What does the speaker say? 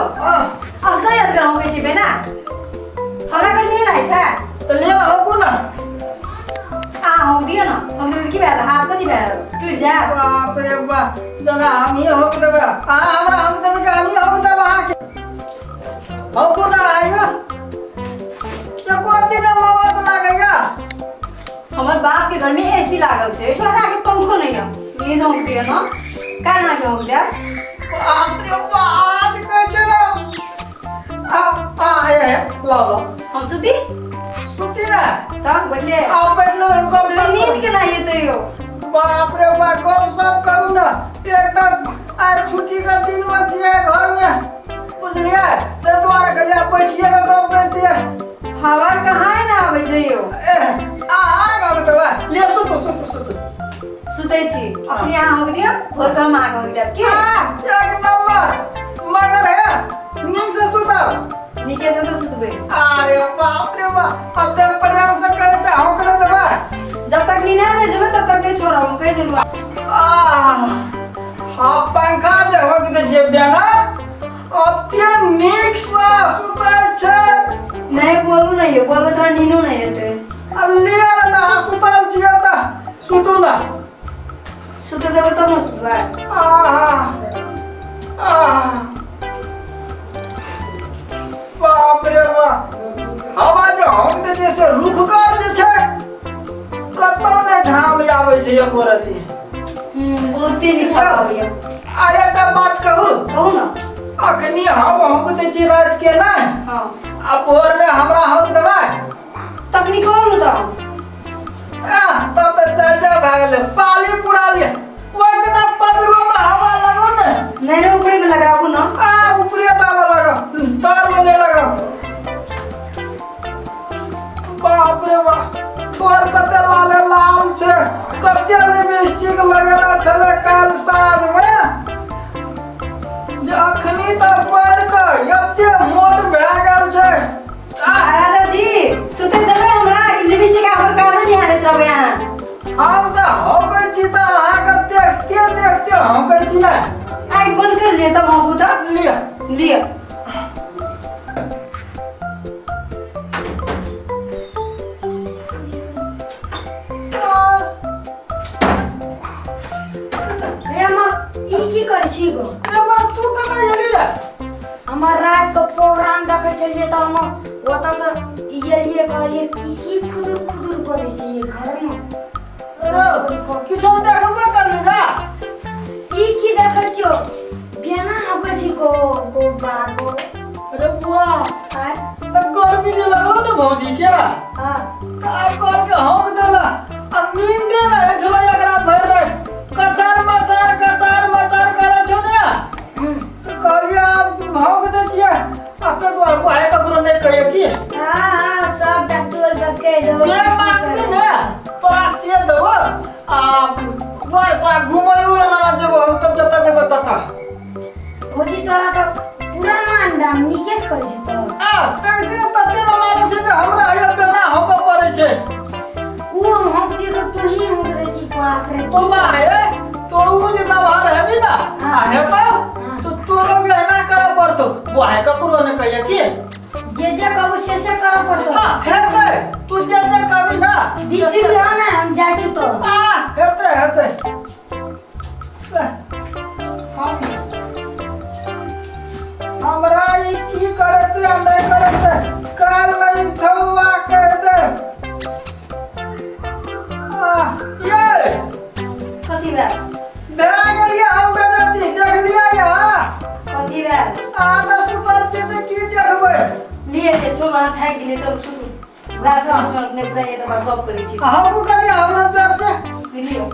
असगर असगर हो गई छी बेना हमरा घर नहीं लाई छै। तऽ ले ना होकू ना। आ हो दियो ना, हो दियो की भेल? हाथ कथी भेल? टूट जाए। बाप रे बाप, जना हम ही होक देबै। अहाँ हमरा होक देबै कि हम ही होक देबै अहाँके? होकू ना आइयो, एको दिन मौत लागैया। हमर बाप के घर में एसी लागल छै, एठो आगे पंखो नहीं है। प्लीज होक दियो ना, काहे ना के होक दे। बाप रे बाप, आज कहै छै ना। आ आ हे हे, लाओ लाओ। हम सुती। सुती ना। तब बैठले। आ बैठले हम गप तो नींद के नहीं एतै यो। बाप रे बाप, गप सप करू ना एकदम। आइ छुट्टी के दिन में छियै घर में, बुझलियै? ताहि दुआरे कहलियै बैठिए के गप करितियै। हवा कहाँ है ना आबै छै यो। ए आ आ गप देबै ले, सुतू सुतू सुतू। सुतै छी अपने, अहाँ होक दियो, भोर के हम अहाँके होक देब की। आ, एक नंबर, मगर है नींद से सुतब। नीके से तो सुतबै। अरे बाप रे बाप, अब तक प्रेम से कहै छै हम केना देबै? जब तक नींद आ जेबै तब तक नहीं छोड़ब, हम कहि देलहुँ। आह, हाँ, पंखा जे होक दे जे बेना अते नीक से सुतै छै। नहीं बोलू नहीं यो, बोलबै तोरा नीनो नहीं हेतै। आ लिअ ने तऽ, अहाँ सुतल छियै तऽ सुतू ने। सुते देबै तब ने सुतबै। आह आह, बाप रे बाप, हवा जे हम दै छै से रुखगर जे छै, कतौ ने घाम आबै छै एको रति। बहुते नीक हवा आबैया। आ एकटा बात कहू? कहू ना। अखनी हम हौंक दै छी राति के नहि? हाँ। आ भोर मे हमरा हौंक देबै? तखनी कहू ने तऽ। आ तब तऽ चल जाओ, भए गेलै, पाली पुरा लिअ। ओहिके तऽ पदरो मे हवा लगो ने। नहीं नहीं, ऊपरे में लगाबू ना। आ ऊपरे टा मे लगो, तर मे नहि लगो। बाप रे बाप, ठोर कते लाले लाल छै, कते लिपस्टिक लगेने छलै काल्हि साँझ मे जे अखनी तऽ पढ़ि कऽ एते मोट भए गेल छै। आ महाराजा जी, सुते देबै हमरा कि लिपस्टिक हमर काजो निहारैत रहबै अहाँ? हम तऽ हौकै छी तऽ अहाँके देखते देखते हौकै छी ने। आँखि बंद कर लिअ तब हौकू तऽ। लिअ। लिअ। हे अम्मा, ई की करै छी गो? रे बा, तू कतऽ एली रे? हमर रात के प्रोग्राम देखै छलियै तऽ हम ओतऽ से एलियै, कहलियै की की खुदुर खुदुर बजै छै ये घर में। रे, किछो देखबे करली रे? ई की देखै छियो, बेना आबै छी गो गो बा गो। अरे बुआ। आय? तऽ गर्मी जे लगलो ने भौजी के, तऽ आब कहलकै हौक देला आ नींदे नहि होइ छलै एकरा भरि राति। कचर मचर कचर मचर करै छौ ने। तऽ कहलियै आब हौक दै छियै आ ताहि दुआरे बुआए ककरो नहि कहियै की। हाँ हाँ, सब डॉक्टर के कहि देबो। से मांगबी ने तोरा से देबो। आ बुआ, तोरा घुमैयो लए लेने जेबो हम तब, जतऽ जेबो ततऽ। भौजी, तोरा तऽ पूरा मान दाम नीके से करै छै तऽ। आ देखै छी तते ने मानै छै जे हमरा हैया बेना हौकऽ पड़ै छै। उ हम हौक दियो तऽ तू ही हौक दै छी, बाप रे। तो माए तो उ जे नमहर हेबी ना आ हेतौ तो तोरो भी एना करऽ पड़तौ। बुआए ककरो ने कहिए की। जे जे कहू से से करऽ पड़तौ। हाँ हेतै, तू जे जे कहबी ना। दिसी भी ना, हम जाइ छी तो। आ हेतै हेतै। हमरा ई की करते आ नहि करते, काल नहीं छौआ कह दे। आ, ये कथी भेल? भए गेलियै हम बेजती, देखलियै यहाँ? कथी भेल? अहाँ तऽ सुतल छी तऽ की देखबै? लिए के छोड़, अहाँ थाकि गेलियै, चलू सुतू। रात में छोड़ नहि पूरा, ये तऽ बात गप करै छी। हमहूँ कनि हमरा चर्चे लियौ।